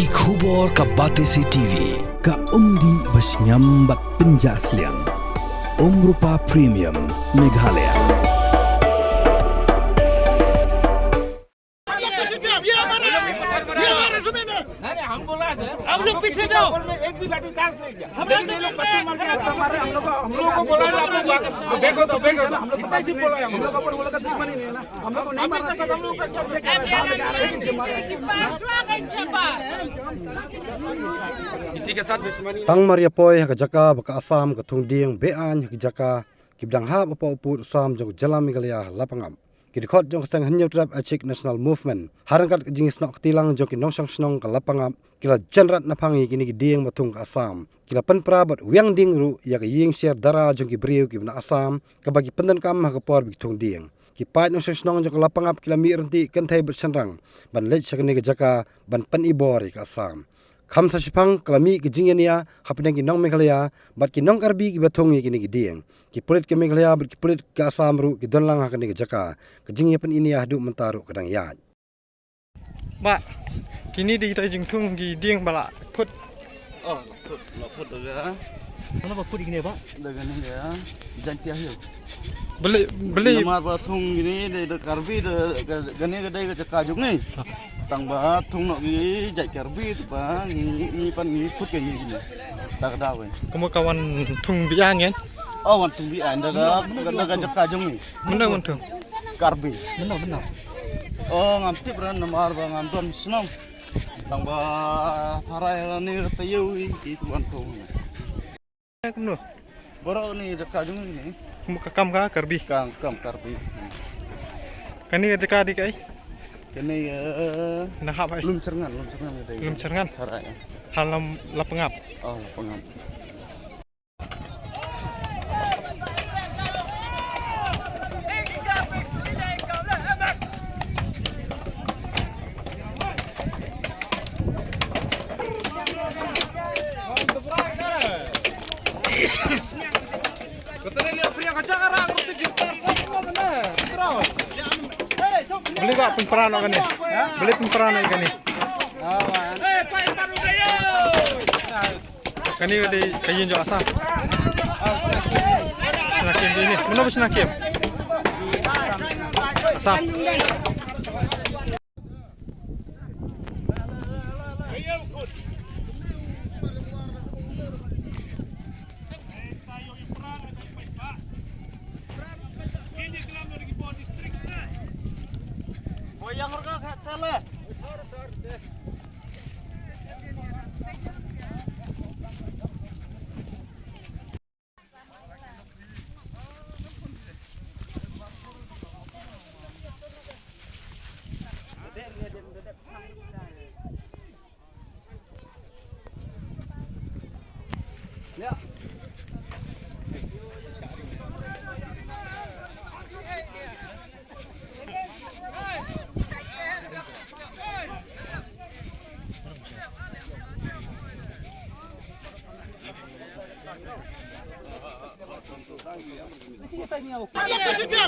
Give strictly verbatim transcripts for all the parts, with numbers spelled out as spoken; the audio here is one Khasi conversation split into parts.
Ki khubor ka Batesi T V, ka umdih ba shngiam bad pynjah sliang. Umrupa Premium, Meghalaya. ये हमारा, ये हमारा जमीन है। नहीं, नहीं, हम बोला है, हम लोग पीछे जाओ। में एक भी लाठी चार्ज नहीं किया। हम लोग लेकिन ये लोग पत्थर मार के आपको मारे, हम लोग को, हम लोगों को बोला है, आप लोग भागो, देखो तो देखो, हम लोग इतना ही बोला है हम लोग। हम लोग का ऊपर वो लोग का दुश्मनी नहीं है ना, हम लोग को नहीं मारना चाहिए। हम लोग का क्या इसी के साथ दुश्मनी। Tang mar ïa poi ha ka jaka ba ka Assam ka thung dieng be-aiñ ha ka jaka kiba dang hap hapoh u pud u sam jong ka jylla Meghalaya ha Lapangap, ki dkhot jong ka seng Hynñiewtrep Aïchik National Movement, ha ryngkat ka jingïasnoh kti lang jong ki nongshong shnong ka Lapangap, ki la jan rat naphang ïa kine ki dieng ba thung ka Assam. Ki la pynpra bad wiang ding ruh ïa ka ïing sher dara jong ki briew kiba na Assam, kaba ki pyndonkam ha ka por ba ki thung dieng. Ki paid nongshong shnong jong ka Lapangap ki la mih ryntih kynthei bad shynrang ban leit sha kane ka jaka ban pynibor ïa ka Assam. Kham sa shiphang ka la mih ka jingïania hapdeng ki nong Meghalaya bad ki nong Karbi kiba thung ïa kine ki dieng. Ki pulit ka Meghalaya bad ki pulit ka Assam ruh ki don lang ha kane ka jaka. Ka jingïapyniaid haduh mynta ruh ka dang ïaid. Bah, kine dei kita jingthung ki dieng ba la phut. Oh, la phut, la phut da ka. Mano ba phut kine, bah? Da kane ka Jaintia Hills. Beli, beli. Namar ba thung kine dei da Karbi da, ka, kane ka dei ka jaka jong ngi. Tang ba thung noh ki jait Karbi te ba ngi, ngi pan ngi phut ka ngi kine. Ta ka daw. Kumno ka wan thung biang, eh? Oh, wan thung biang da ka, da ka jaka jong ngi. Mynno wan thung? Karbi. Mynno, mynno? Oh, ngam tip re namar ba ngam don shnong. Tang ba tharai lane taïew ïa ki tu wan thung. Kumno? Baroh ne jaka jong ngi ne. Kumno ka kam ka Karbi? Ka kam Karbi. Kane ka jaka dei kaei? Kane ka, eh, na hap ai. Lumchyrngan, Lumchyrngan ka dei. Lumchyrngan? Tharai. Ha Lapangap. Oh, Lapangap. Beli ba pynpra noh kane. Beli pynpra noh kane. Kane ka dei ka ïing jong Assam. Shna kem dei ne. Mano ba shna kem? Assam.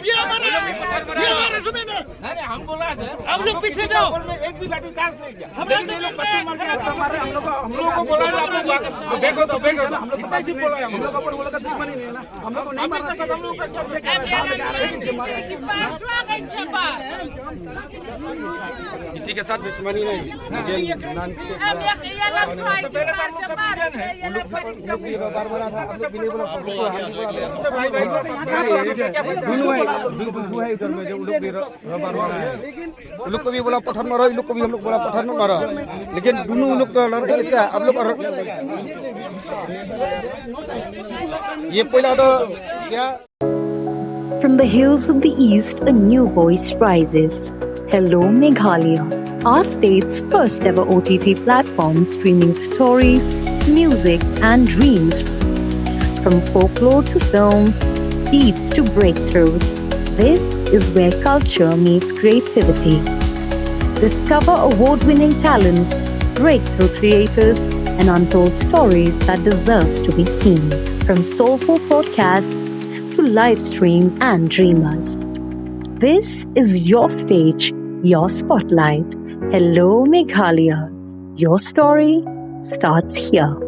ये हमारा, ये हमारा जमीन है। नहीं, नहीं, हम बोला है, हम लोग पीछे जाओ। में एक भी लाठी चार्ज नहीं किया। हम लोग लेकिन ये लोग पत्थर मार के आपको मारे, हम लोग को, हम लोगों को बोला है, आप लोग भागो, देखो तो देखो, इतना ही बोला है हम लोग। हम लोग का ऊपर वो लोग का दुश्मनी नहीं है ना, हम लोग को नहीं मारना चाहिए। हम लोग का क्या दुश्मनी है? इसी के साथ दुश्मनी नहीं। उन लोग को भी बोला पत्थर मारो, इन लोग को भी हम लोग बोला पत्थर मत मारो, लेकिन दोनों लोग तो लड़ते इसका, आप लोग और ये पहला तो क्या From the hills of the East, a new voice rises. Hello, Meghalaya, our state's first ever O T T platform streaming stories, music, and dreams. From folklore to films, beats to breakthroughs, this is where culture meets creativity. Discover award winning talents, breakthrough creators, and untold stories that deserves to be seen. From soulful podcasts to live streams and dreamers. This is your stage, your spotlight. Hello, Meghalaya. Your story starts here.